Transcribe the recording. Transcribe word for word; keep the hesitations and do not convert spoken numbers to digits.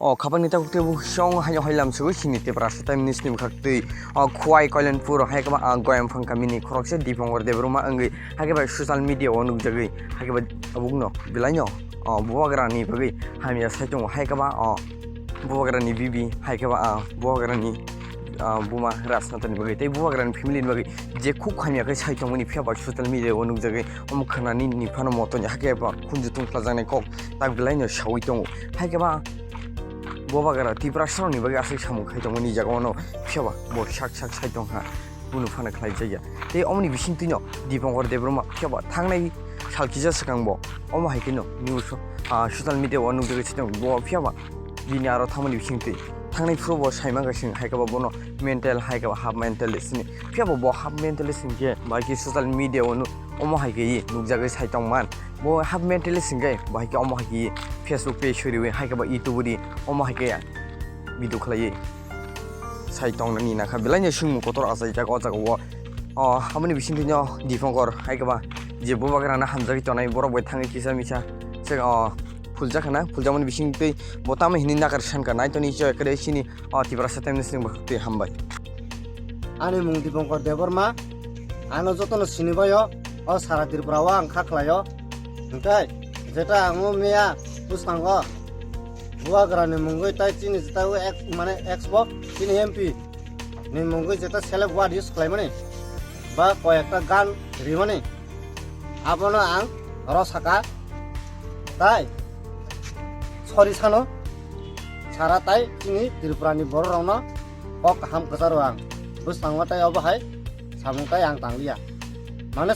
O khapangni takhuk tei bukhuk song haino hailam sugwi sini Tiprasa Times ni bwkhak twi. O Khwai Koilanpur hai khe ba, ah, Goyamphang kamini khoroksa Dipongkor Debbarma wngwi hai khe ba social media o nukjagwi hai khe ba tabukno belaino, o, bubagrani bagwi hamya sai tongo hai khe ba, o, bubagrani bibi hai khe ba, ah, bubagrani, ah, buma Rajnatani bagwi tei bubagrani family ni bagwi je khuk hamya khe sai tongmani phiya ba social media o nukjagwi omo khwnani ni phano motoni hai khe ba khunju tungkhlajaknai kok tak belaino saui tongo. Hai khe ba bubagra Tiprasarokni bagwi aswk samung khai tongmani jaga ono phiya ba bo sak sak sai tongkha, bono phano khlai jakya. Tei omoni bisingtwino Dipongkor Debbarma phiya ba thangnai sal kisa swkang bo omo hai kheno news, ah, social media o nukjagwi sitong bo phiya ba bini aro thangmani bisingtwi thangnai phuru bo saimang kaising hai khe ba bono mental hai khe ba half mental sini phiya ba bo half mental sini khe bai khe social media o nu-, omo hai khe nukjagwi sai tongman. Bo half mental sini khe bai khe omo hai khe Facebook page suriwi hai khe ba YouTube di omo hai khe video khlaiwi sai tongnani nakha belaino swngmung kotor achaijak o jaga o. O, aboni bisingtwino Dipongkor hai khe ba je bubagrano hamjagwi tongnai borok bai thangwi kisa misa se, o, phuljak khna, phuljakmani bisingtwi bo tamo hini nakar sankha naitoni choi kre sini, o, Tiprasa Times ni bwkhak twi hambai. Ani mung Dipongkor Debbarma, ano jotono sinibaio, o sara Tripura o ang kha khlaio. Hwnkhe jeta ang o miya bwskango bubagrani mungwi tai chini jeta o ek, mane expo chini M P ni mungwi jeta select word use khlaimani ba koi ekta gan rimani abono ang rw saka tai sori sano sara tai chini Tripura ni borok rokno kok kaham kwcharo ang bwskango tai obo hai samung tai ang tangliya mane